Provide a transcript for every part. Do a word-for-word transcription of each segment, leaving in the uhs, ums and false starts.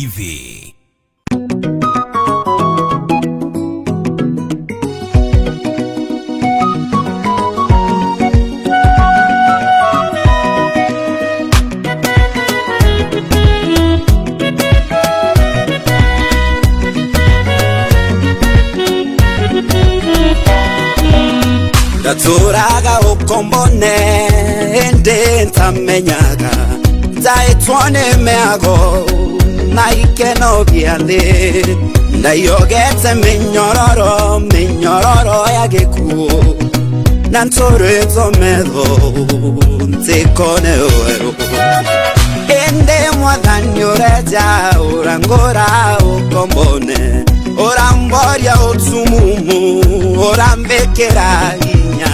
T V. Ndatũraga ũkombone, ĩndĩ ntamenyaga ntaĩtwo nĩ mĩago na ikeno bia nthĩ. Ndaiogete mĩnyororo, mĩnyororo ya gĩkuũ, na ntũrĩtwo metho ntikone werũ. Ĩndĩ Mwathani ũreja, ũrangũra ũkombone, ũramboria ũtumumu, ũrambĩkĩra hinya,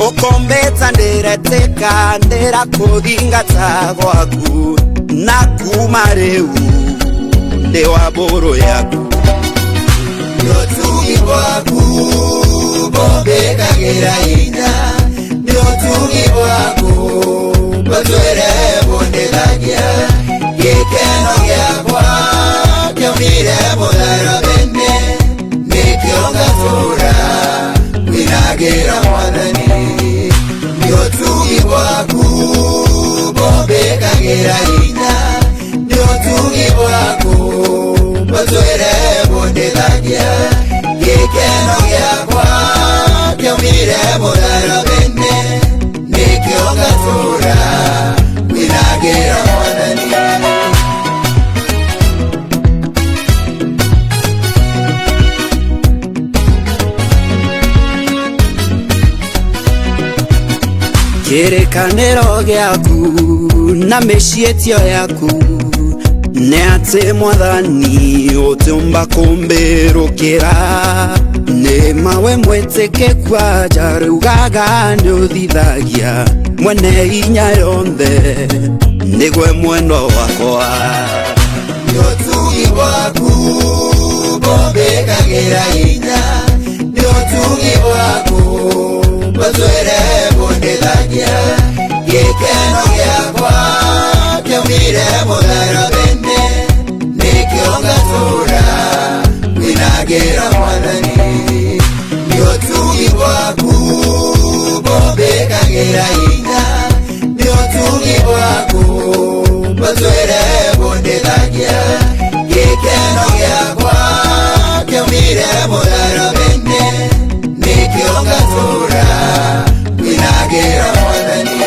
ũkombĩta ndĩretĩka, ndĩrakũthingata gwaku, na kuma rĩu ndĩ wa mbũrũ yaku. Nĩ ũtugi bwaku bumbĩkagĩra hinya, nĩ ũtugi bwaku bũtwĩre bũndĩthagia. Gĩkeno gĩakwa kĩaumire mũtharabene, nĩkĩo ngatũra kwinagĩra Mwathani. Nĩ ũtugi bwaku bumbĩkagĩra hinya, nĩ ũtugi bwaku bũtwĩre bũndĩthagia. Gĩkeno gĩakwa kĩaumire mũtharabene, nĩkĩo ngatũra kwinagĩra Mwathani. Kĩrĩkanĩro gĩaku na mĩciĩtio yaku nĩ atĩ, Mwathani, ũtiumba kũmbĩrũkĩra. Nĩ ma we mwĩtĩkĩku aja rĩugaga nĩ ũthithagia, Mwene Hinya Yonthe nĩgwe mwendwa wakwa. Nĩ ũtugi bwaku bumbĩkagĩra hinya, nĩ ũtugi bwaku bũtwĩre bũndĩthagia. Gĩkeno gĩakwa kĩaumire mũtharabene, nĩkĩo ngatũra kwinagĩra Mwathani. Nĩ ũtugi bwaku bumbĩkagĩra hinya, nĩ ũtugi bwaku bũtwĩre bũndĩthagia. Gĩkeno gĩakwa kĩaumire mũtharabene, nĩkĩo ngatũra kwinagĩra Mwathani.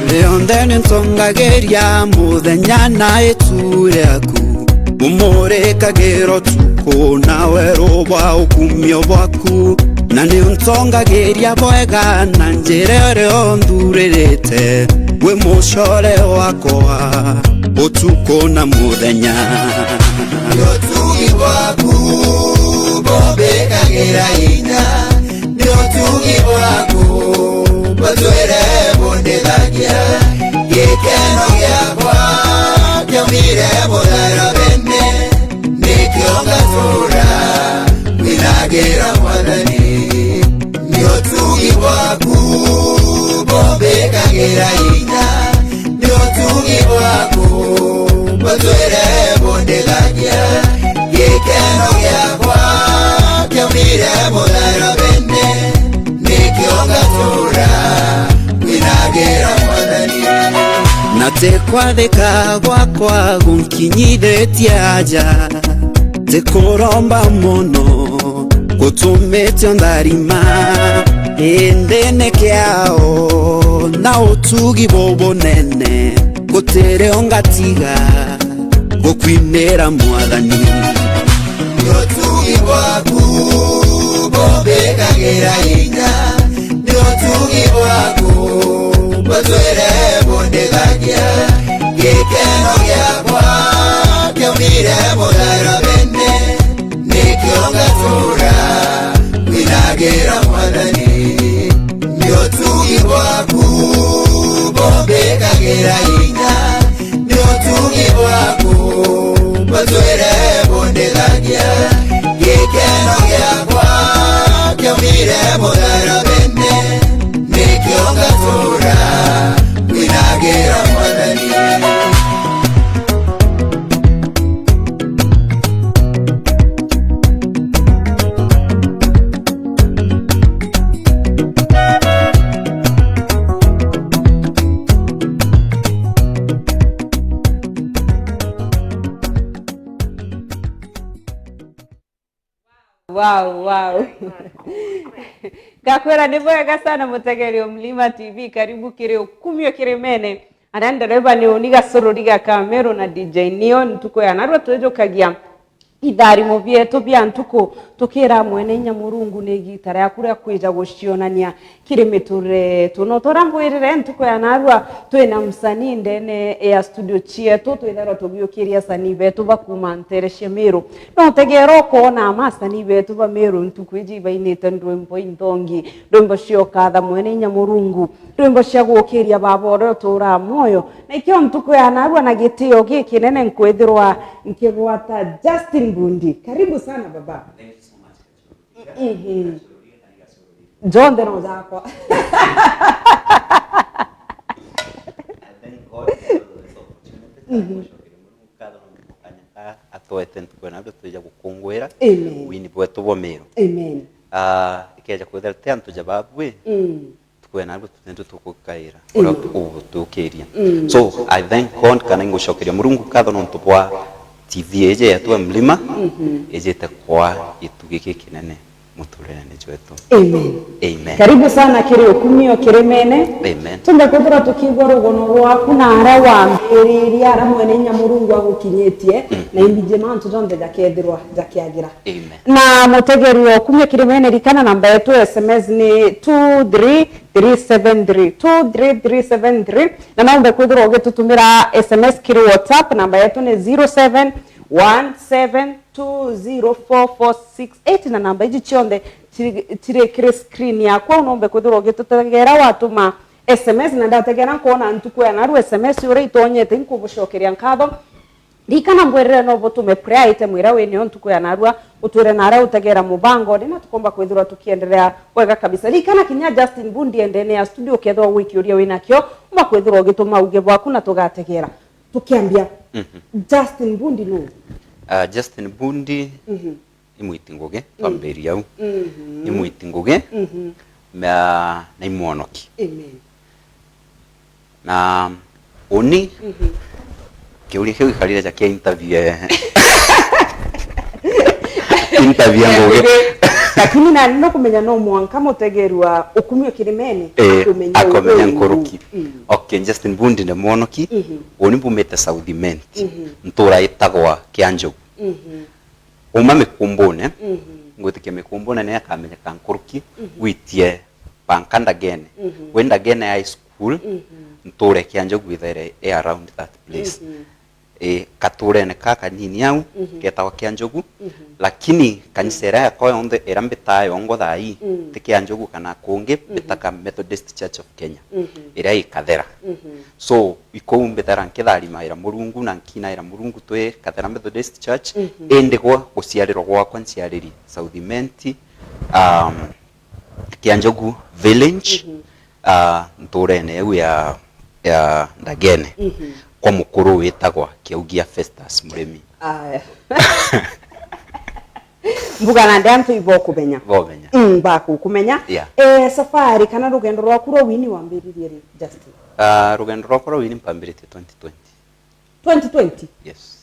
Rionthe nĩ ntongagĩria mũthenya na itu rĩaku, ũmũrĩkagĩra ũtukũ na werũ bwa ũkumio bwaku, na nĩ ũntongagĩria bwega na njĩra ĩrĩa ũnthurĩrĩte, wĩ mũcore wakwa ũtukũ na mũthenya. Nĩ ũtugi bwaku bumbĩkagĩra hinya, nĩ ũtugi bwaku bũtwĩre bũndĩthagia. Gĩkeno gĩakwa kĩaumire mũtharabene, nĩkĩo ngatũra kwinagĩra Mwathani. Nĩ ũtugi bwaku bumbĩkagĩra hinya, nĩ ũtugi bwaku bũtwĩre bũndĩthagia. Gĩkeno gĩakwa kĩaumire mũtharabene, nĩkĩo ngatũra kwinagĩra Mwathani. Na tĩ kwathĩka gwakwa gũnkinyithĩtie aja, tĩ kũromba mũno gũtũmĩte ntharima, ĩndĩ nĩ kĩao na ũtugi bũbũnene, gũtirĩ ũngatiga gũkwinĩra Mwathani. Nĩ ũtugi bwaku bumbĩkagĩra hinya, nĩ ũtugi bwaku bũtwĩre bũndĩthagia. Gĩkeno gĩakwa kĩaumire mũtharabene, nĩkĩo ngatũra kwinagĩra Mwathani. Nĩ ũtugi bwaku bumbĩkagĩra hinya, nĩ ũtugi bwaku bũtwĩre bũndĩthagia. Gĩkeno gĩakwa Mutharabene, nikio ngatura kwinagira Mwathani. Wow, wow. Ngakwira ni bwega sana, mutegeri o Mlima T V, karibu kiri Ukumio Kirimene. Aria ndereba ni uni Gacorori ga Kameru na D J Neo, ntuku ya narua twijukagia itharimo bietu bia ntuku, tukira Mwene Inya Murungu ni igita riaku ria kwija gucionania kiri miturire yetu. No ta uria mbwirire, ntuku ya narua twina msanii ndene ya studio cietu, twithairwa tugiukiria asanii betu ba kuuma ntere cia Meru. No utegera ukoona ama asanii betu ba Meru ntuku iji ibainite ndwimbo inthongi, ndwimbo cia ukatha Mwene Inya Murungu, ndwimbo cia guukiria Baba uria uturaa mwoyo. Na ikio ntuku ya narua na gitio gikinene nkwithirwa nkigwata Justin Bundi. Karibu sana baba. Thank you so much. Mhm. Jonthe no jakwa. I thank God for this opportunity. Mhm. Nkacokeria Murungu nkatho nontu bwa kanya ka atwete ntuku ya narua twija gukunguira Amen. Wini bwetu bwa Meru. Amen. Ah, ikeja kwithira ti antu ja babu i, mm, ntuku ya narua tu nitwe tugukaira uria ugutukiria. Mm. So, I thank God kana ingucokeria Murungu nkatho nontu bwa T V iji yetu ya Mlima, mhm, ijite kwa gitugi gikinene muturene jwetu. Amen. Amen. Karibu sana kiri Ukumio Kirimene. Amen. Tumbe kwithirwa tukiigua rugono rwaku na aria wambiririe, aria Mwene Inya Murungu agukinyitie, mhm, na imbi jima antu jonthe jakethirwa jakiagira. Amen. Na mutegeri wa Ukumio Kirimene, rikana namba yetu ya S M S ni two three three seven three, two three three seven three, na no umbe kwithirwa ugitutumira S M S kiri WhatsApp, namba yetu ni zero seven one seven two zero four four six eight, na namba iji cionthe ciri, ciri kiri screen yakwa, no umbe kwithirwa ugitutegera watuma S M S, na ndategera nkoona ntuku ya narua S M S uria itonyete, inkubucokeria nkatho. Rikana mbwirire no butume prayer item iria winio ntuku ya narua, utwire na aria utegera mubango, ni na tukomba kwithirwa tukiendelea wega kabisa. Rikana kinya Justin Bundi endene ya studio, ukethirwa gwi kiuria winakio, umba kwithirwa ugituma uge bwaku na tugategera. Tukiambia, mhm, Justin Bundi nu? Ah, Justin Bundi, mhm, ni mwiti ngugi, mm, twambirie au. Mhm. Ni mwiti ngugi, mhm, na, na imwonoki. Amen. Na uni, mhm, kiuria kiu gikarire ja kia interview, eh. Interview ya ngugi. Lakini nani no kumenya no mwanka mutegeri wa Ukumio Kirimene, eh, akumenya akumenya uyu nkuruki. Mm. Okay, Justin Bundi ni mwonoki. Mhm. Uni mbumite South Imenti. Mhm. Ntura itagwa Kianjogu. Mhm. Uma mikumbune, mhm, ngwitikia mikumbune ni akamenyeka nkuruki, mhm, gwitie banka Ndagene. Mhm. Wi Ndagene High School, mhm, nture Kianjogu ithaire i around that place. Mhm. I, katurene ka kanini au, mhm, ketagwa Kianjogu, mhm, lakini kanisa iria yakwa yonthe iria mbitaa yongo thaa ii, mm, ti Kianjogu kana kungi, mhm, mbitaga Methodist Church of Kenya, mhm, iria i Kathera. Mhm. So, ikou mbithera nkitharimaira Murungu na nkinaira Murungu twi Kathera Methodist Church, mhm, indi gwa guciarirwa gwakwa nciariri South Imenti, um, Kianjogu Village, mhm, uh, nturene iu ya, ya Ndagene, mhm, kwa mukuru witagwa Kiaugia Festus Murimi. Aya. Mbuga nandi antu ibokumenya. Bomenya. Mm, bakukumenya. Yeah. Eh, safari kana rugendo rwaku rwa wini wambiririe ri, Justin? Ah, rugendo rwakwa rwa wini mpambiritie twenty twenty. Twenty twenty? Yes.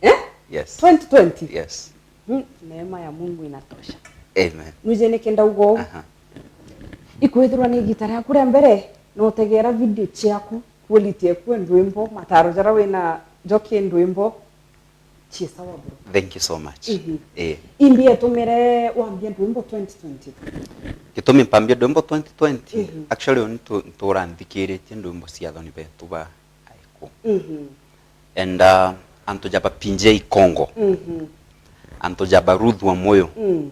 Eh? Yes. Twenty twenty? Yes. Hmm, neema ya Mungu inatosha. Amen. Nwije niki ndauga uu? Aha. Ikwithirwa ni igita riaku ria mbere na utegera video ciaku, quality eku e ndwimbo, mataro jaria wina jo ki ndwimbo, Cii sawa, bro. Thank you so much. Mhm. Eh. Imbi etumire wambia ndwimbo twenty twenty? Gitumi mpambia ndwimbo twenty twenty, mhm, actually, uni tu-, ntura nthikiritie ndwimbo cia athoni betu ba aiku. Mhm. And, uh, antu ja ba P J Ikongo. Mhm. Antu ja ba Ruth wa Moyo. Mm.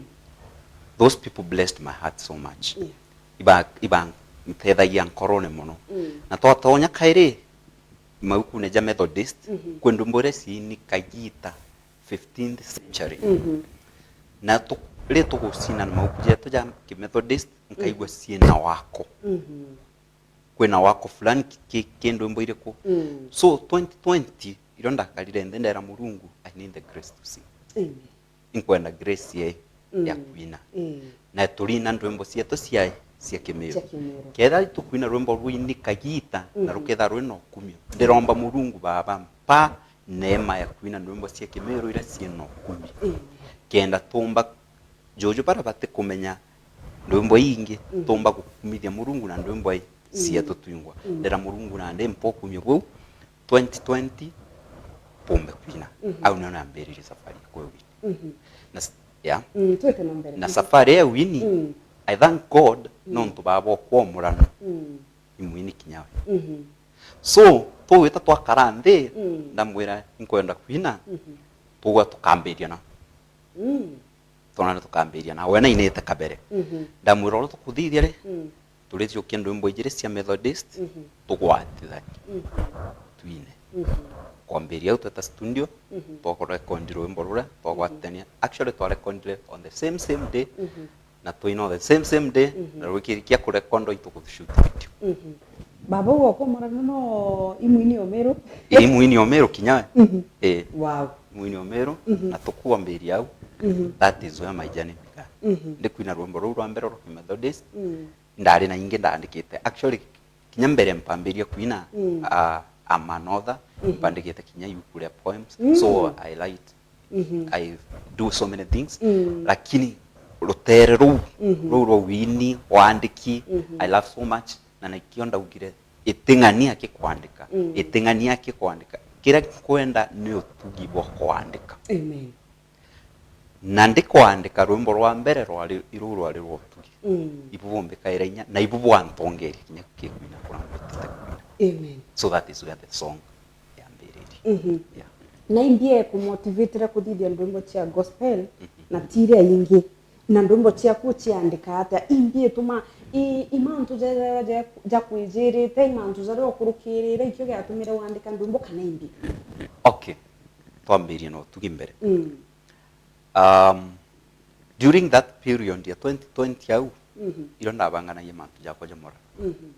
Those people blessed my heart so much. Yeah. Iba-, ibantethagia nkorone mono. Mm. Na twatonya kairi, maukune ja Methodist, mhm, kwi ndumbo iria ciini kagita fifteenth century. Mhm. Na tu-, ri tugucina na mauku jetu ja Kimethodist, nkaigua ciina wako. Mhm. Kwina wako fulani ki, ki, ki ndwimbo iriku? Mm. So, twenty twenty, irio ndakarire nthi, ndera Murungu, "I need the grace to sing." Amen. Inkwenda grace yai ya kwina. Mm. Na turina ndwimbo cietu cia, cia Kimiru. Cia Kimiru. Kethira itukwina rwimbo rwini kagita, na rukethira rwina ukumio, ndiromba Murungu Baba, mpa neema ya kwina ndwimbo cia Kimiru iria ciina ukumio. Mm. Kenda tumba, juju baria batikumenya ndwimbo ingi, tumba gukumithia Murungu na ndwimbo i cietu twingwa. Mm. Ndera Murungu nandi mpa ukumio buu, twenty twenty, mpumbe kwina. Mhm. Au nio nambiririe safari ya kwina. Mhm. Na s-, yeah. Mm, twite na mbere. Na safari ya wini, mm, I thank God, mm, nontu baba okwa omurano. Mm. Imwini kinya we. Mhm. So, twawita twakara nthi, mm, ndamwira, "Inkwenda kwina," mhm, tugwa tukambiria na. Mm. Twonana tukambiria na. We nainite kabere. Mhm. Ndamwira, "Uria tukuthithia ri, mm, turijukia ndwimbo ijiri cia Methodist, mhm, tugwatithanie." Mhm. Twine. Mhm. Kwambiria au tweta studio, mhm, twakurekondi rwimbo ruria, twagwatithania. Mhm. Actually, twarekondire on the same, same day, mhm, na twina the same, same day, mhm, na rwikirikia kurekondo itugushut video. Mhm. Baba, uu okwa omurano no imwini omiru? Ii, imwini omiru kinya we. Mhm. Ii. Wow. Imwini omiru, mhm, na tukwambiria au. Mhm. That is where my journey began. Mhm. Ndikwina rwimbo ruu rwa mbere rwa Kimethodist, mm, ndari na ingi ndaandikite. Actually, kinya mbere mpambiria kwina, mm, ah, I'm an author, mhm, mpandikite kinya ibuku ria poems. Mm. So I write, mhm, I do so many things. Mm. Lakini rutere ruu, mhm, ruu rwa wini, waandiki, mhm, I love so much, na nikio ndaugire, iting'ania ki kwandika, mm, iting'ania ki kwandika. Kiria nkwenda ni utugi bwa kwandika. Amen. Na ndikwandika rwimbo rwa mbere rwari, iruu rwari rwa utugi. Mm. Ibu bumbikaira inya, na ibu bwantongeria kinya kikwina kuria mbitite kwina. Amen. So that is where the song yambiririe. Mhm. Yeah. Na imbi ikumotivatire kuthithia ndwimbo cia gospel, mhm, na ti iria ingi? Na ndwimbo ciaku uciandika atia? Imbi ituma i, i mantu ja, ja, ja, ja kwijirite, i mantu jaria ukurukirire, ikio giatumire wandika ndwimbo kana imbi? Okay. Twambirie na utugi mbere. Mm. Um, during that period ya twenty twenty au, mhm, irio ndabanganagia mantu jakwa ja murano. Mhm.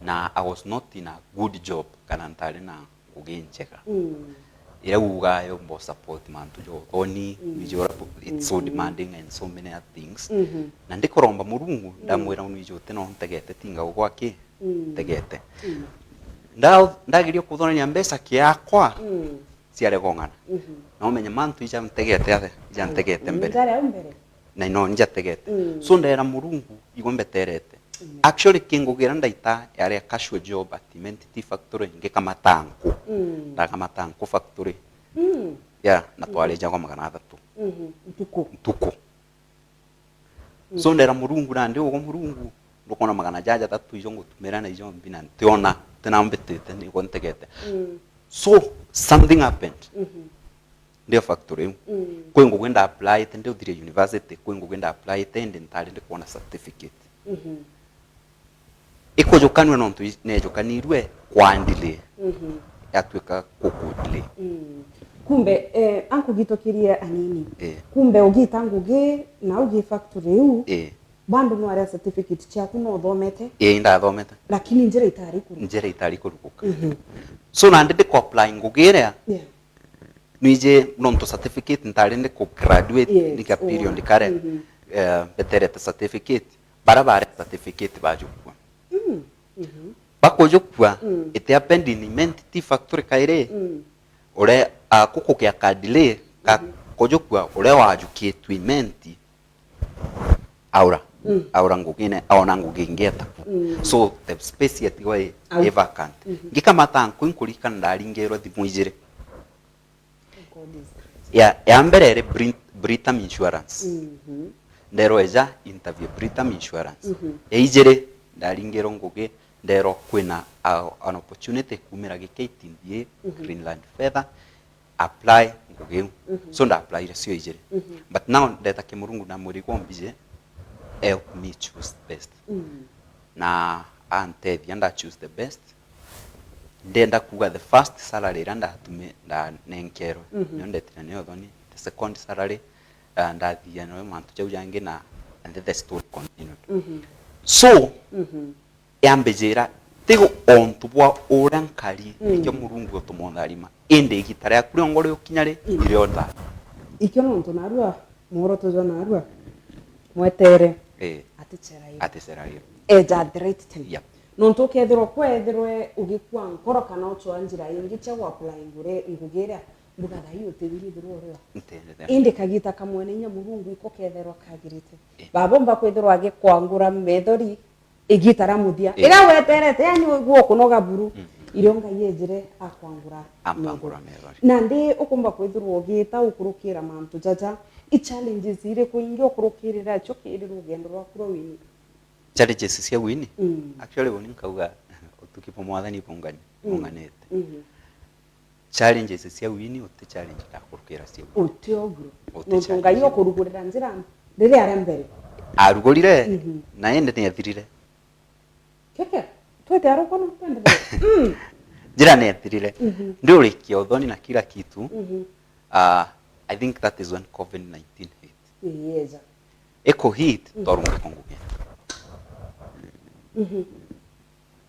Na I was not in a good job, kana ntari na ngugi njega. Mm. Iria ugaga yo mbo support mantu ja uthoni, mm, wiji ura bu-, it's so, mm, demanding and so many other things. Mhm. Na ndikuromba Murungu, mm, ndamwira, "Unwiji uti no ntegete tinga ugwa ki?" Mm. Ntegete. Mm. Nda-, ndageria kuthonania mbeca kiakwa, mm, ciaregong'ana. Mhm. Na umenye mantu ija ntegete athe, ija ntegete mbere. Njare au mbere. Na ino njategete. Mm. So ndera Murungu, igwe mbeterete. Mm. Actually, kingugira ndaita yari a casual job at Imenti Tea Factory, ngikamata nku. Mm. Ndakamata nku factory. Mm. Yeah, na, mhm, twarijagwa magana athatu. Mhm. Ntuku. Ntuku. So, mm, ndera Murungu, nandi ugwe Murungu, ndukona magana jaja thatu ijo ngutumira na ijo mbi, na ntiona, tina mbitite, nigwe ntegete. Mm. So, something happened. Mhm. Ndi o factory iu. Mm. Kwi ngugi nda applyite, ndi uthiria university, kwi ngugi nda applyite, indi ntari ndikwona certificate. Mhm. Ikujukanua nontu i-, neejukanirue kwa delay. Mhm. Yatuika kuku delay. Mm. Kumbe, eh, ankugitukirie anini. Eh. Kumbe ugita ngugi na ugi factory iu, eh, bado nwari a certificate ciaku no uthomete? Eh, indathomete. Lakini njira itari kuruka. Njira itari kurukuka. Mhm. So, nandi ndiku apply ngugi iria, yeah, nwiji nontu certificate ntari ndi ku graduate, yes, nika period kare, mhm, eh, mbeterete certificate. Bara bare certificate bajukua. Mm. Mhm. Bakujukua, mm, it happened in Imenti Tea Factory kairi. Mm. Ure, a, kuku kia ka delay, ka, mhm, kujukua, ure wajukitwe Imenti, aura. Mm. Aura ngugine, aona ngugi ingi etaku. Mm. So, the space yetigwa i, au, i vacant. Mhm. Ngikamata nku, nkurikana ndaringirwe thimu ijiri. God is great. Ya, ya mbere iri Brit-, Britam Insurance. Mhm. Nderwa eja interview Britam Insurance. Mhm. Ya ijiri, ndaringirwe ngugi, nderwa kwina a, an opportunity kumira gi K T D A, mhm, Greenland Feather, apply ngugi iu. Mhm. So, nda applyire cio ijiri. Mhm. But now, ndeta ki Murungu, ndamwira, igwe mbiji, help me choose the best. Mm. Na antethia, nda choose the best. Ndenda kuuga the first salary iria ndatumi-, ndanenkerwe, mhm, nio ndetire nayo uthoni. The second salary, ah, ndathithia nawe mantu jau jangi na, and then the story continued. Mhm. So, mhm, yambijira, ti untu bwa uria nkari, mm, nikio Murungu utumutharima. Indi igita riaku rio ngo riukinya ri, mm, irio tha. Ikio nontu narua, mworoto jwa narua, mwetere, eh, aticerairwe. Aticerairwe. Eja at the right time. Yep. Nontu ukethirwa kwethirwe ugikua nkoro kana ucwa njira ingi cia gwa apply ngure, ngugi iria, mbuga thaa ii utithirithirwa urio. Ntendete. Indi kagita kamwe na inya Murungu iko kethirwa kagirite. Eh. Babomba kwithirwa agikwangura methori, igita ria muthia. Ii. Riria weterete, yani wigua ukunoga buru, mm, irio Ngai ejire akwangura. Ampangura methori. Methori. Nandi ukumba kwithirwa ugita ukurukira mantu jaja, i challenges iriku ingi ukurukirira cio kiri rugendo rwaku rwa wini? Challenges cia wini? Mm. Actually, uni nkauga, utuki bwa Mwathani bungani-, mm, bunganite. Mhm. Challenges cia wini, uti challenge ndakurukira cia wini. Uti uguo. Uti. Nontu challenge. Ngai ukurugurira njira riria aria mbere. Arugurire, mhm, na indi ni ethirire. Keke, twete arukono, twende mbere. Mm. Njira ni ethirire. Mhm. Ndiurikia uthoni na kila kitu. Mhm. Ah, I think that is when covid nineteen hit. Yes. Ikuhit, mm, twarungikwa ngugi. Mhm.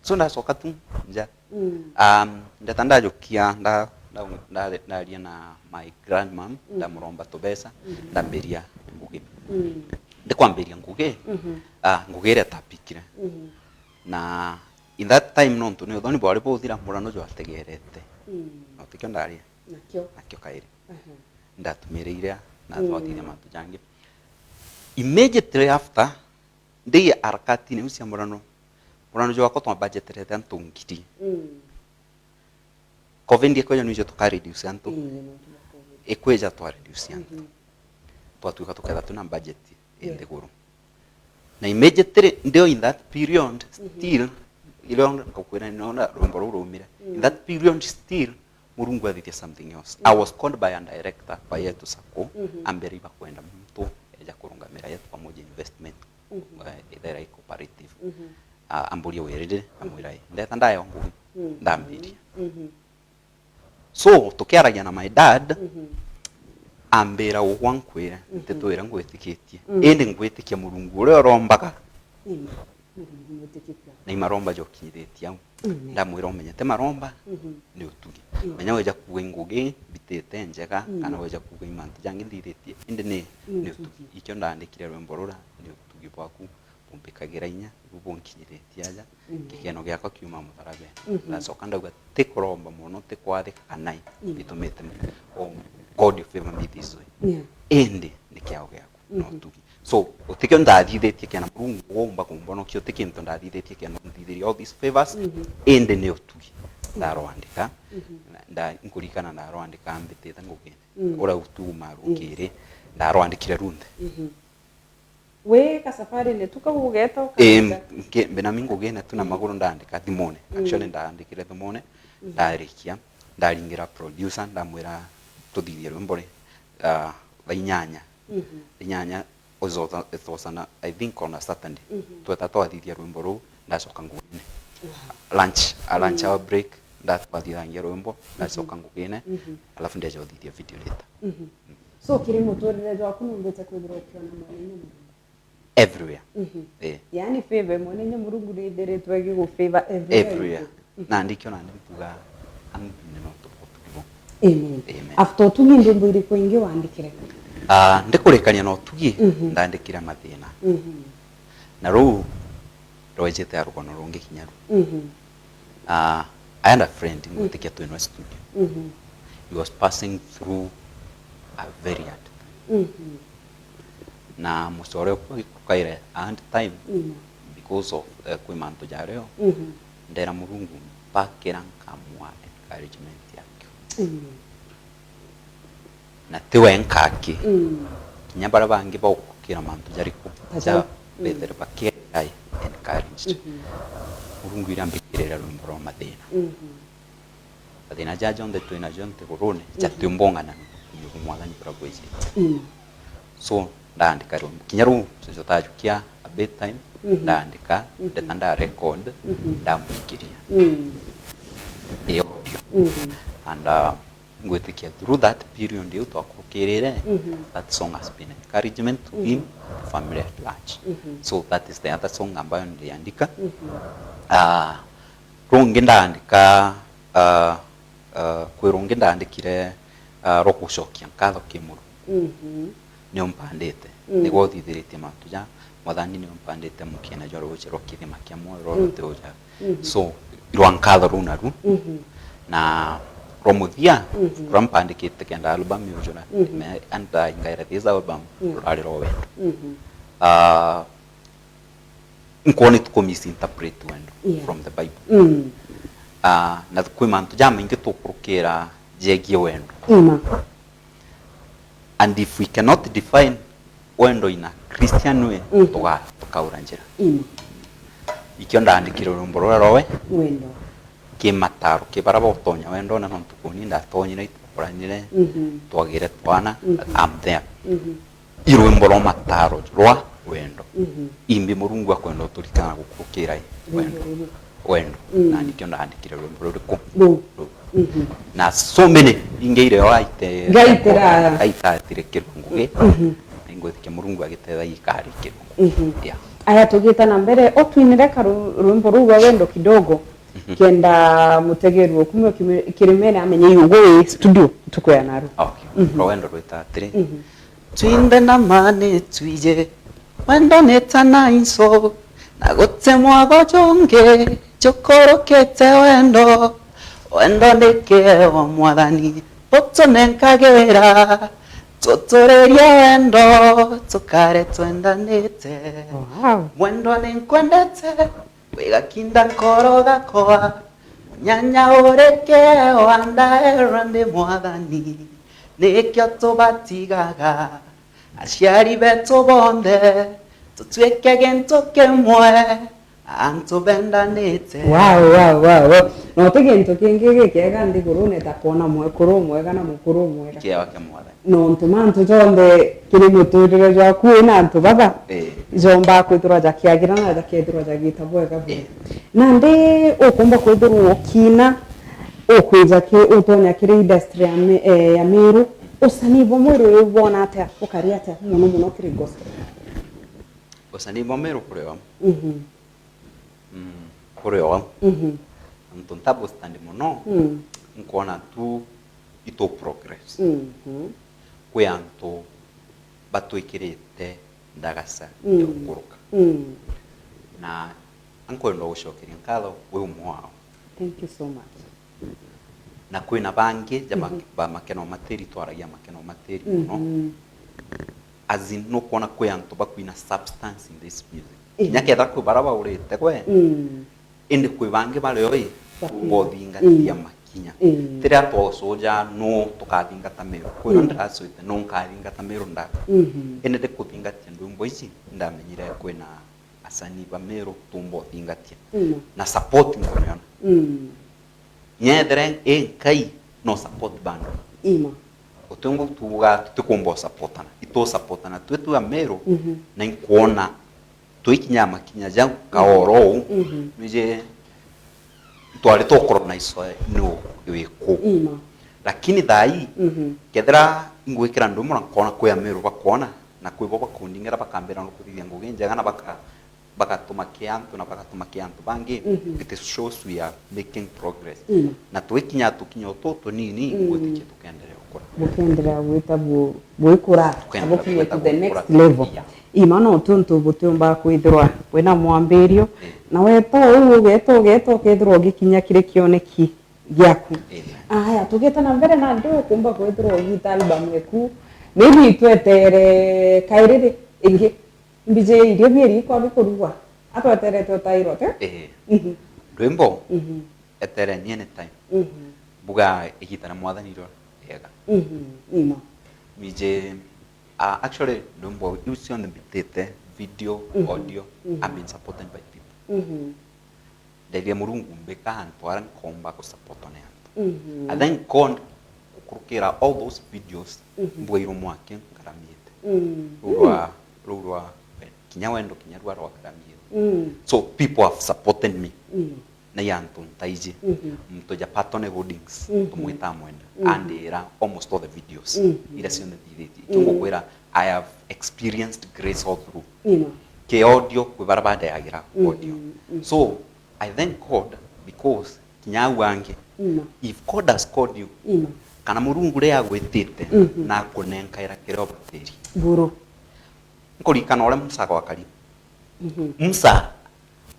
So ndacoka tu nja. Mm. Um, ndeta ndajukia, nda-, nda-, nda-, ndaria na my grandmom, mm, ndamuromba tubesa, mm, ndambiria ngugi. Mm. Ndikwambiria ngugi, mhm, ah, ngugi iria tapikire. Mhm. Na in that time, nontu ni uthoni bwari buthira, murano jwategerete. Mm. Na tikio ndaria. Nakio. Nakio kairi. Aha. Ndatumire iria, na, mm, twathithia mantu jangi. Immediately after, ndi harakatini iu cia murano, murano jwakwa twambajeterete antu ngiri. Mm. Covid ikwija nwijo tuka reduce antu. Ii, nontu bwa covid. Ikwija twa reduce antu. Mhm. Twatuika tuketha twina budget, yeah, inthiguru. Na immediately, ndio in that period, mhm, still, irio ngakwira nona rwimbo ruu rumire. In, mm, that period still, Murungu athithia something else. I, mm, was called by a director wa yetu sacco, mhm, ambira ibakwenda muntu eja kurungamira yetu pamoja investment, mhm, eh, ithera i cooperative. Mhm. Ah, amburia wirire, mm, amwira, "Ii." Ndeta ndayo ngugi, mm, ndambiria. Mhm. So, tukiaragia na my dad, mhm, ambira, "Ugwa nkwire, mhm, nteto iria ngwitikitie. Mhm. Indi ngwitikia Murungu uria urombaga." Amen. Murungu mwitikikia. Na imaromba jokinyithitie au. Amen. Ndamwira, "Umenyete maromba, mhm, ni utugi." Amen. Menya weja kuuga i ngugi mbitite njega, mhm, kana weja kuuga i mantu jangi nthithitie, indi ni, ni, ni utugi, utugi. Ikio ndaandikire rwimbo rura, "Ni utugi bwaku bumbikagira inya, ibu bunkinyithitie aja." Mm. Gikeno giakwa kiuma mutharabene. Mhm. Ndacoka ndauga, "Ti kuromba mono, ti kwathika kana i, mm, bitumite, oh, God you favor me this way." Yeah. Indi ni kiao giaku, no, mhm, utugi. So, utikio ndathithitie kiana Murungu uumba kumbonokia, uti kintu ndathithitie kiana nthithirie all these favors, mhm, indi ni utugi. Mm. Ndarwandika, mhm, na nda-, nkurikana ndarwandika mbitite ngugine. Mm. Ura utugu marukiri, yes, ndarwandikire runthe. Mhm. Wi kasafarine tu kau ugeeta, ii, ukaja? Nki-, mbinami ngugine tu na, mm, maguru ndaandika thimune. Mm. Actually, ndaandikire thimune, mm, ndarikia, ndaringira producer, ndamwira tuthithie rwimbo ri, ah, thaa inyanya. Mhm. Thaa inyanya, it was a, it was an, I think on a Saturday. Mhm. Tweta twathithia rwimbo ruu, ndacoka ngugine. Wow. Lunch, a lunch, mm, hour break, ndatwathithangia rwimbo, ndacoka, mhm, ngugine, mhm, alafu ndeja uthithia video later. Mhm. So, kiri muturire jwaku numbite kwithirwa ukiona mwanene Murungu? Everywhere. Mhm. Eh. Yaani, favor mwanene Murungu nithiritwe igigufavor everywhere. Everywhere. Mhm. Na ndikio nandi mpuga, "Anthony no tuko tukibo." Amen. Amen. After utugi, ndimbo iriku ingi wandikire? Ah, ndikurikania na utugi, mhm, ndandikire mathina. Mhm. Na ruu rwejete ya rugono rungi kinya ru. Mhm. Ah, I had a friend, mm, ngwitikia twinwe studio. Mhm. He was passing through a very hard time. Mhm. Na mucore ukaire a hard time, mm, because of, eh, kwi mantu jario. Mhm. Ndera Murungu mpakira nkamwa encouragement yakio. Mhm. Na ti we nkaki. Mm. Kinya baria bangi bagukira mantu jariku, ja, mm, bethire bakiengai encouraged. Mhm. Murungu irambikirira rwimbo rwa mathina. Mhm. Mathina ja jonthe twina jo nthigurune, mhm, jatiumbongana na Mwathani buria bwijite. Mm. So, ndaandika rwimbo. Kinya ruu, coco tajukia a bedtime, mhm, ndaandika, mhm, ndeta nda record, mhm, ndamwikiria. Mm. Ii audio. Mhm. And, uh, Ngwitikia through that period iu twakurukirire, mhm, that song has been encouragement to, mhm, him, family at large. Mhm. So that is the other song ambayo niliandika. Mhm. Ah, rungi ndaandika, ah, ah, kwi rungi ndaandikire, ah, rwa gucokia nkatho ki Murungu. Mhm. Ni umpandite. Mm. Niguo uthithiritie mantu ja Mwathani, ni umpandite mukiene jwa ruuji rwa kithima kia muoyo rwa, mm, ruti uja. Mhm. So, rwa nkatho ruu naru. Mhm. Na rwa muthia, mhm, ruria mpandikite kenda album yujura, mhm, me, and I ngaira this album, mm, rurari rwa wendo. Mhm. Ah, nkwona ituku misinterpret wendo, yeah, from the Bible. Mm. Ah, na kwi mantu jamaingi tukurukira jegie wendo. Ima. And if we cannot define wendo in a Christian way, mhm, tuga-, tukaura njira. Ima. Ikio ndaandikire rwimbo ruria rwa we. Wendo. Ki mataro, ki baria botonya wendone, nontu kuni ndatonyire, itwakuranire, mhm, twagire twana, mhm, I'm there. Mhm. I rwimbo rwa mataro rwa wendo. Mhm. Imbi Murungu akwenda uturikana gukurukira i wendo. Wendo ruru. Wendo. Mm. Na nikio ndaandikire rwimbo ruriku? Ruu. Ruu. Mhm. Na so many ingi irio aite-, ngaitira, aitatire kirungu gi. Mhm. Na ingwitikia Murungu agitethagia ikari kirungu. Mhm. Yeah. Aya, tugita na mbere, utwinire karu-, rwimbo ruu rwa wendo kidogo, mhm, kenda mutegeri woku mwe kimi-, kirimene amenye yugu wi studio tukwea naru. Okay. Mhm. Rwa wendo rwita atiri. Mhm. Twinthe na mani twije, wendo ni ta na inso, na guti mwago jungi jukurukite wendo. Wendo ni kiewa Mwathani utunenkagira, tuturirie wendo, tukare twendanite. Wow. Wendo ni nkwendete, wigakinda nkoro gakwa, nyanya urike wandaerwa ndi Mwathani, nikio tubatigaga aciari betu bonthe, tutuike gintu kimwe, antu bendanite. Wow, wow, wow, wow. Na uti gintu kingi gikiega nthigurune ta kwona mwekuru umwega na mukuru umwega. Kiewa kia Mwathani. Nontu mantu jonthe kiri muturire jwaku wina antu baba, eh, jombaa kwithirwa jakiagira na jakethirwa jagita bwega buru. Eh. Nandi ukumba kwithirwa ukina, ukwija ki, utonya kiri industry ya mi-, eh, ya Meru, usanii bwa Meru uyu ubwona atia, ukari atia muno muno kiri gospel? Usanii bwa Meru kuri o? Mhm. Mm, kuri o. Mhm. Antu ntabu stand muno, mm, nkwona tu itu progress. Mhm. Kwi antu batwikirite ndagaca, mm, ya gukuruka. Mm. Na ankwenda gucokeria nkatho wi umwe wao. Thank you so much. Na kwina bangi ja, mhm, ba Makeno Matiri, twaragia Makeno Matiri muno. Mhm. As in, nukwona kwi antu bakwina substance in this music. Eh. Kinya kethira kwi bara baurite gwe, mm, indi kwi bangi bari o i, bakwiga, bothingatia, mm, makinya. Mm. Tiria twocuja nu tukathingata Meru. Kwina, mm, ndiracwite nu nkathingata Meru ndaka. Mhm. Indi ndikuthingatia ndwimbo ici, ndamenyire kwina asanii ba Meru tumba uthingatia. Mm. Na support nkuniona. Mm. Nyethire i nkai no support bando. Ima. Uti ungu tuuga tutikumba usupportana. Itu supportana twi twi Ameru, mhm, na inkwona twikinya makinya jau kaoro uu. Mhm. Nije twari tukorwo na iso ni u-, wiku. Ima. Lakini thaa ii, mhm, kethira ingwikira ndumura nkona kwi Ameru bakwona, na kwi bo bakundingira bakambira no kuthithia ngugi njega na baka-, bagatuma ki antu na bagatuma ki antu bangi, mhm, it shows we are making progress. Mm. Na twikinya tukinya utu tunini, mm, ngwitikia tukenderea gukura. Bukenderea gwita bu-, buikura, tukenderea bukinya gwita to the next level. Yeah. Ima no tuntu butiumba kwithirwa bwina mwambirio, mm, na weta uu ugeta ugeta ukethirwa ugikinya kiri kioneki giaku. Amen. Aya, tugite na mbere nandi ukumba kwithirwa ugita album eku. Maybe twetere kairiri ingi. Mbiji irio bieri ikwa bikurugwa. Atweterete utairwa, te? Ee. Mhm. Rwimbo, mhm, etereni anytime. Mhm. Mbuga igita na Mwathani iro riega. Mhm. Ima. Mije, ah, actually, rwimbo iu cionthe mbitite, video, mhm, audio, mhm, I've been supported by people. Mhm. Nderie Murungu mbika antu aria nkomba gusupportwa ni antu. Mhm. And thank God gukurukira all those videos, mhm, mbwairwe mwaki ngaramiite. Mm. Ruu rwa, ruu rwa, kinya wendo kinya rwa rwagaramire. Mm. So people have supported me. Mm. Nai antu ntaiji, mhm, muntu ja Patton Holdings, mhm, tumwita mwene, mhm, andira almost all the videos, mhm, iria cionthe nthithitie. Ikio, mhm, ngukwira, I have experienced grace all through. Ima. Ki audio, kwi bara bandeagira, mhm, audio. Mhm. So, I thank God because kinya au angi, ima, if God has called you, ima, kana Murungu riria agwitite, mhm, na akunenkaira kiria ubatiri. Buru. Nkuririkana uria Musa gwakari. Mhm. Musa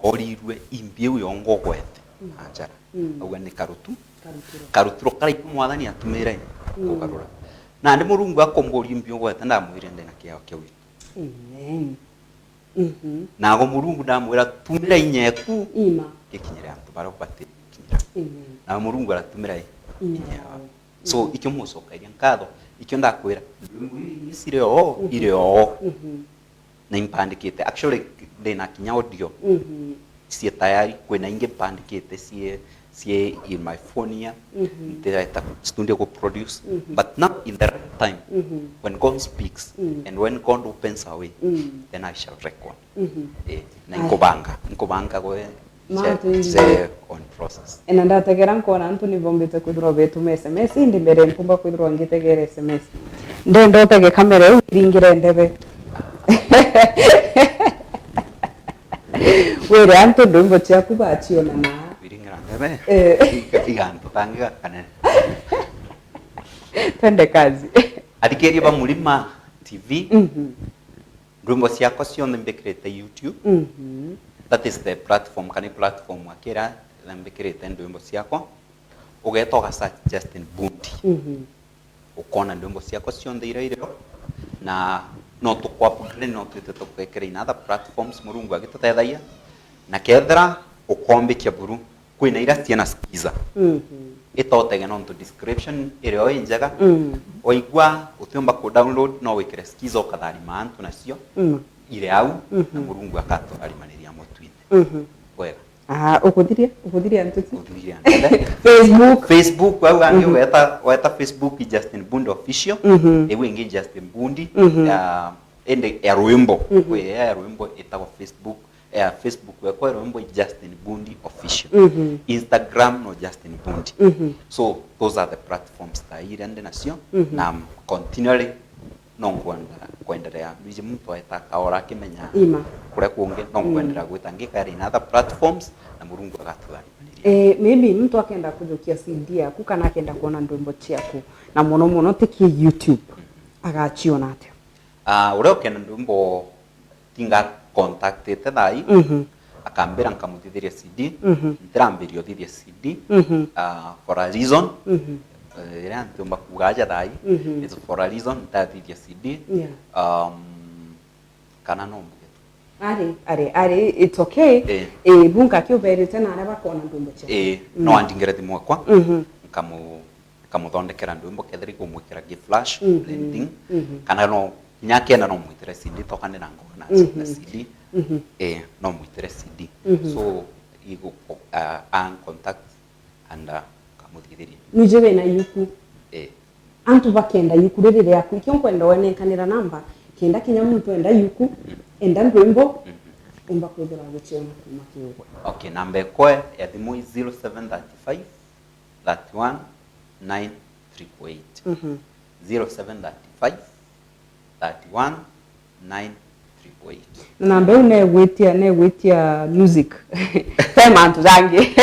orirue imbi iu yongo ugwete, mm, na njara. Mm. Auga ni karuturo. Karuturo. Karuturo karaigua Mwathani atumire, mm, kugarura. Nandi Murungu akumburia imbi ugwete, ndamwire ndina kiao kia witu. Amen. Mhm. Nago Murungu ndamwira, "Tumira inya eku, ima, gikinyire antu baria ubati gukinyira." Amen. Nawe Murungu aratumira i-, inya, inya yawe. So, mm, ikio mucokairia nkatho, ikio ndakwira, ndwimbo iria ingi ciri oo, mhm, iri oo. Mhm. Na impandikite. Actually, ndina kinya audio, mhm, cie tayari, kwina ingi mpandikite cie, cie in my phone here. Mhm. Ntireta studio ku produce. Mhm. But now in the right time, mhm, when God speaks, mm, and when God opens a way, mm, then I shall record. Mhm. Eh, na, aya, nkubanga, nkubanga gwe. Ma, je, twingi. Je on process. Ena ndategera nkona antu ni bombite kwithirwa betuma S M S, indi mbere mpumba kwithirwa ngitegera S M S. Ndenda utege kamera iu iringire ndebe. Wire antu ndwimbo ciaku baciona na. Iringira ndebe. Eh. Iga-, iga antu tangi gakanene. Twende kazi. Athikiria ba Murima T V. Mhm. Ndwimbo ciakwa cionthe mbikirite YouTube. Mhm. That is the platform, kana i platform akira ila mbikirite ndwimbo ciakwa. Ugeeta uga search Justin Bundi. Mhm. Ukona ndwimbo ciakwa cionthe iria irio. Na no tukwa upgrade, no twite tukekira in other platforms, Murungu agitutethagia. Na kethira ukombikia buru, kwina iria ciina Skiza. Mhm. Itotege nontu description iri o injega. Mm. Waigua utiumba ku download, no wikire Skiza ukatharima antu nacio. Mm. Iri au, mhm, na Murungu akatutharimaniria mutwine. Mhm. Wega. Ah, ukuthiria, ukuthiria antu ki? Ukuthiria antu. Facebook. Facebook, au angi, mhm, weta, weta Facebook Justin Bundi Official. Mhm. Iu ingi Justin Bundi, mhm, ya, indi ya rwimbo. Mhm. Kwi ya rwimbo itagwa Facebook. Ya Facebook yakwa irombo Justin Bundi Official. Mhm. Instagram no Justin Bundi. Mhm. So those are the platforms that iria ndi nacio. Mhm. Na I'm continually no ngwenda kwendelea. Biji muntu aeta akaora akimenya, ima, kuria kungi, no, mm, ngwendelea gwita ngikaira in other platforms, na Murungu agatutharimaniria. Eh, maybe muntu akenda kujukia C D yaku kana akenda kuona ndwimbo ciaku, na muno muno tiki YouTube, mhm, agaciona atia? Ah, uria ukenda ndwimbo tinga contactite thaa ii, mhm, akambira nkamuthithiria C D, mhm, ntirambiria uthithia C D, mhm, ah, for a reason. Mhm. Eh, iria ntiumba kuuga aja thaa ii, mhm, is for a reason, ntathithia C D. Yeah. Um, kana no mbuge tu. Ari, ari, ari, it's okay. Eh. Eh, bu nkakiuberite na aria bakona ndwimbo ciaku. Eh, mm, no andingire thimu yakwa, mhm, nkamu-, nkamuthondekera ndwimbo, kethira igumwikira gi flash, mhm, blending, mhm, kana no, kinya akenda no mwitire C D, toka ndi na ngoma na, mhm, na C D, mhm, eh, no mwitire C D. Mhm. So, igu-, uh, an contact and, uh, nkamuthithiria. Nwiji wina yuku? Eh. Antu bakenda yuku riri riaku, ikio nkwenda wenenkanira namba, kenda kinya muntu enda yuku, mm, enda ndwimbo, mm, umba kwithirwa agiciona kuma kiugwe. Okay, namba ekwe ya thimu i zero seven thirty-five, thirty-one, nine triple eight. Mhm. Zero seven thirty-five, thirty-one, nine triple eight. Na namba iu negwitia, negwitia music. Te mantu jangi.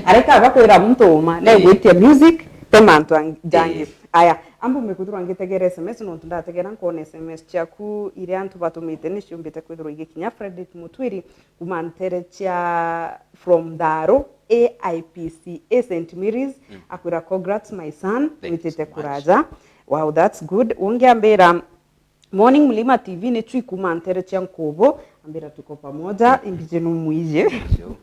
Areka bakwira muntu uma, eh, negwitia music, te mantu ang-, jangi. Eh. Aya, ambu mekuthirwa ngitegera S M S, nontu ndategera nkona S M S ciaku iria antu batumite niciumbite kwithirwa igikinya. Frederick Mutwiri, kuma ntere cia from Tharo, A I P C A Saint Mary's, mm, akwira, "Congrats, my son, witite kuraja." Thank you so much. Wow, that's good. Ungi ambira, "Morning, Mlima T V, ni Chui kuma ntere cia Nkubu." Ambira, "Tuko pamoja, mm, imbiji numwiji." Sure.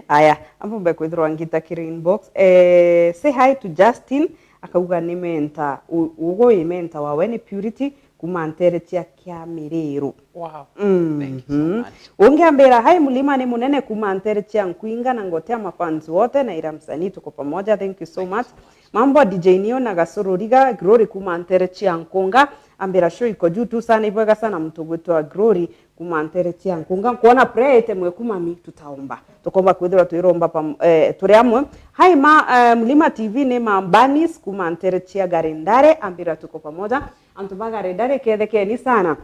Aya, ambumbe kwithirwa ngita kiri inbox. Eh, say hi to Justin, akauga ni mentor. U-, ugu i mentor wawe ni Purity, kuma ntere cia Kiamiriru. Wow. Mhm. Thank you so much. Ungi ambira, "Hi Mlima ni munene kuma ntere cia Nkwinga na ngotea mafans wote na ira msanii tuko pamoja." Thank you so much. Thank you so much. Mambo D J Nio na Gasororiga, Glory kuma ntere cia Nkunga, ambira show iko juu tu sana, ibwega sana mtu gwitwa Glory kuma ntere cia Nkunga. Nkuona prayer itemwe kuma mi, tutaomba. Tukomba kwithirwa twiromba pam-, eh, turi amwe. Hi ma, eh, Mlima T V ni Mambanis kuma ntere cia Garendare, ambira tuko pamoja. Antu ba Garendare kethekeni sana.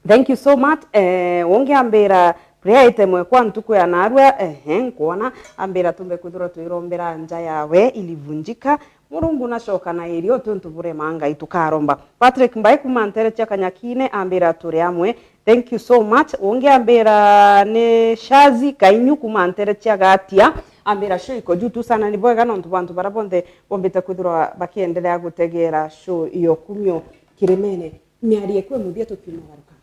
Thank you so much. Eh, ungi ambira prayer itemwe kwa ntuku ya narua, ehe, nkuona, ambira tumbe kwithirwa twirombera nja yawe ilivunjika. Murungu nacoka na irio tuntu burema Ngai tukaromba. Patrick Mbai kuma ntere cia Kanyakine ambira turi amwe. Thank you so much. Ungi ambira ni Shazi Kainyu kuma ntere cia Gatia. Ambira show iko juu tu sana, ni bwega nontu bantu bara bonthe bombite kwithirwa bakiendelea gutegera show iyo kumio Kirimene. Miario ikwa muthia tukiumagaruka.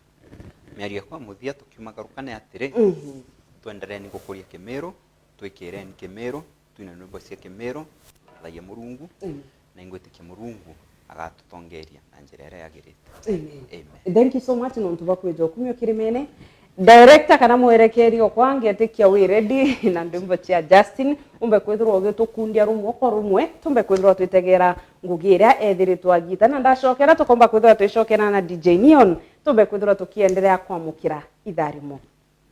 Miario ikwa muthia tukiumagaruka ni atiri, mhm, twendereni gukuria Kimiru, twikireni Kimiru, twine nyimbo cia Kimiru, twathagie Murungu, mhm, na ingwitikia Murungu agatutongeria na njira iria yagirite. Amen. Amen. Thank you so much nontu bwa kwija ukumio Kirimene. Director kana mwerekeri okwa ngetikia wi ready na ndwimbo cia Justin, umbe kwithirwa ugitukundia rumwe kwa rumwe, tumbe kwithirwa twitegera ngugi iria ethiritwe agita, na ndacokera tukomba kwithirwa twicokera na D J Neon, tumbe kwithirwa tukiendelea kwamukira itharimo.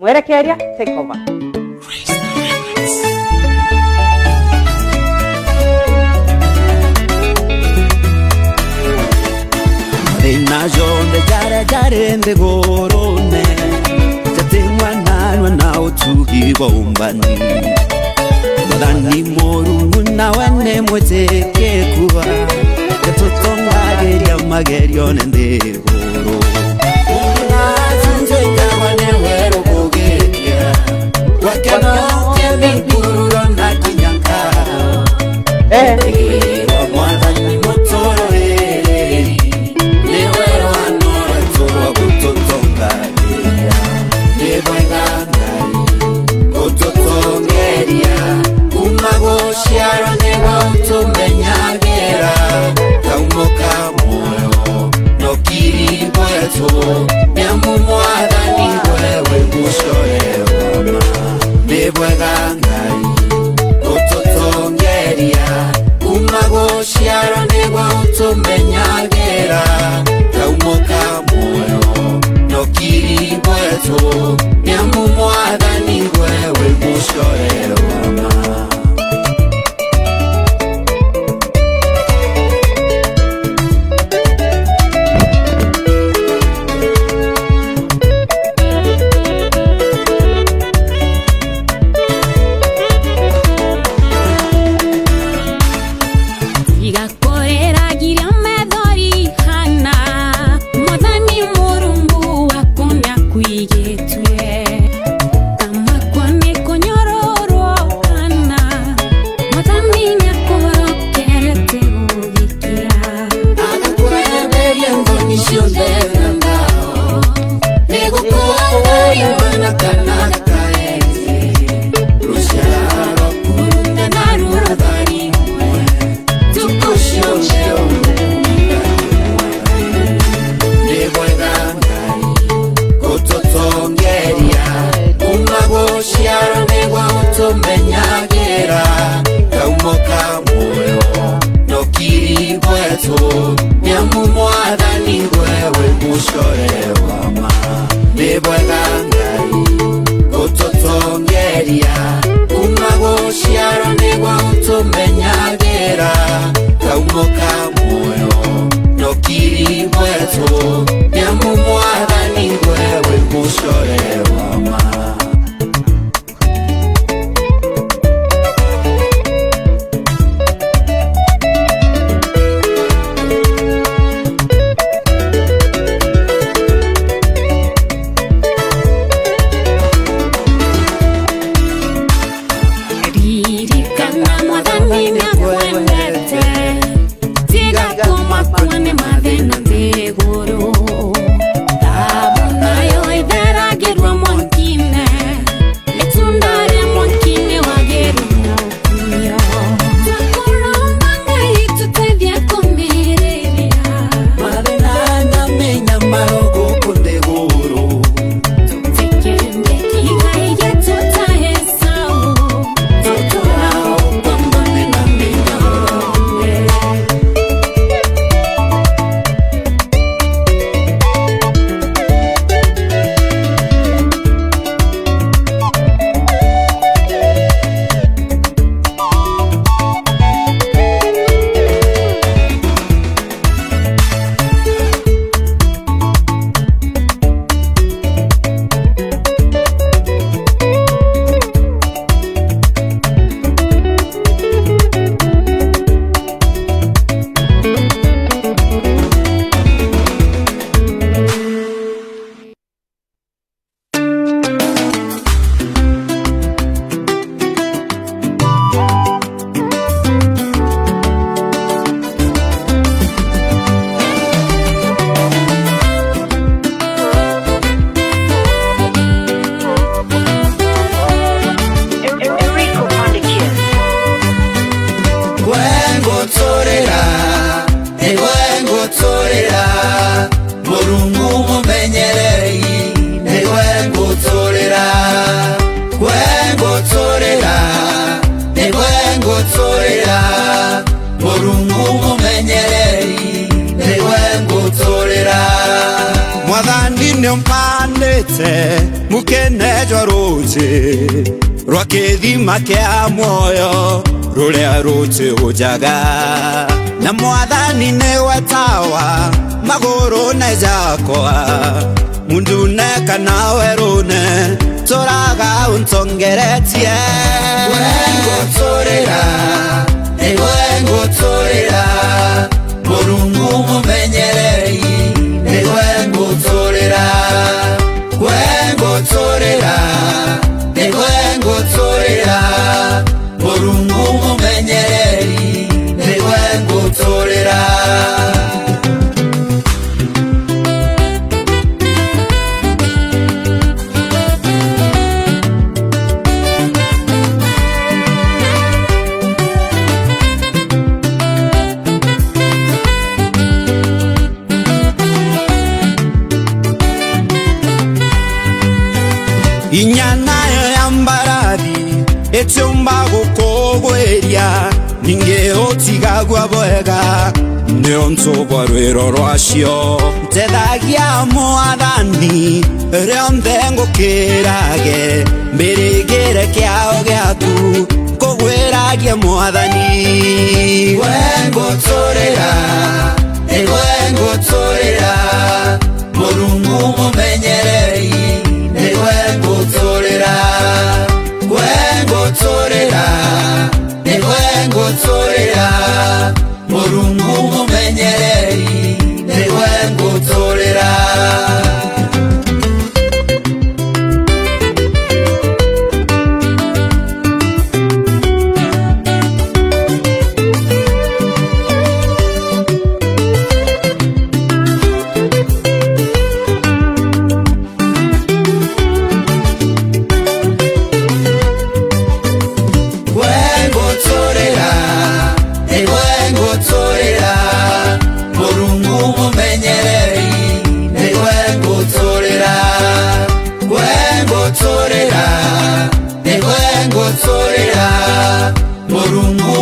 Mwerekeria, take over. Mathina jonthe jaria jari nthigurune, jating'wa narua na utugi bwa umbani. Mwathani Murungu nawe ni mwitikiku, atutongagiria magerione nthiguru. Untu naajunjikagwa ni weru kugikia, gwake no kemi nkururo na kinya nkaro. Eh. Nthiguru Mwathani muturiri, niwe rwano rwetu rwa gututonga. Ni bwega Ngai gututongeria, kuma guciarwa nigwe utumenyagira, kaumo ka muoyo na ukiri bwetu, niamu Mwathani gwe wi mucore wa ma. Ni bwega Ngai gututongeria, kuma guciarwa nigwe utumenyagira, kaumo ka muoyo na ukiri bwetu, niamu Mwathani gwe wi mucore wa ma. Tiga kuriragiria methori hana, Mwathani Murungu waku niakwigitue. Kamakwa ni kunyororwo hana, Mwathani niakorokerete ugikira. Agakwehereria nthoni cionthe na ndao, nigukwagua imana kana kaenzi, ruciaro rwaku runthe na rutharime. Ntuku cionthe ni bwega Ngai gututongeria, kuma guciarwa nigwe utumenyagira, kaumo ka muoyo na ukiri bwetu, niamu Mwathani gwe wi mucore wa ma. Ni bwega Ngai gututongeria, kuma guciarwa nigwe utumenyagira, kaumo ka muoyo na ukiri bwetu, niamu Mwathani gwe wi mucore wa ma. Nio mpandite mukene jwa ruuji rwa kithima kia mwoyo, ruria ruuji rujaga. Na Mwathani niwe tawa magurune jakwa, mundune kana werune, turaga untongeretie. Gwe nguturira, nigwe nguturira, Murungu mumenyereri, nigwe nguturira. Gwe nguturira, nigwe nguturira, Murungu mumenyereri, nigwe nguturira. Inya nayo ya mbarathi itiumba gukugwiria, ningi utigagua bwega niuntu bwa rwiro rwacio. Ntethagia Mwathani rionthe ngukirage, mbirigire kiao giaku, nkugwiragia Mwathani. Gwe nguturira, nigwe nguturira, Murungu mumenyereri, nigwe nguturira. Gwe nguturira, nigwe nguturira, Murungu mumenyereri, nigwe nguturira. Gwe nguturira, nigwe nguturira, Murungu mumenyereri, nigwe nguturira. Gwe nguturira, nigwe nguturira, Murungu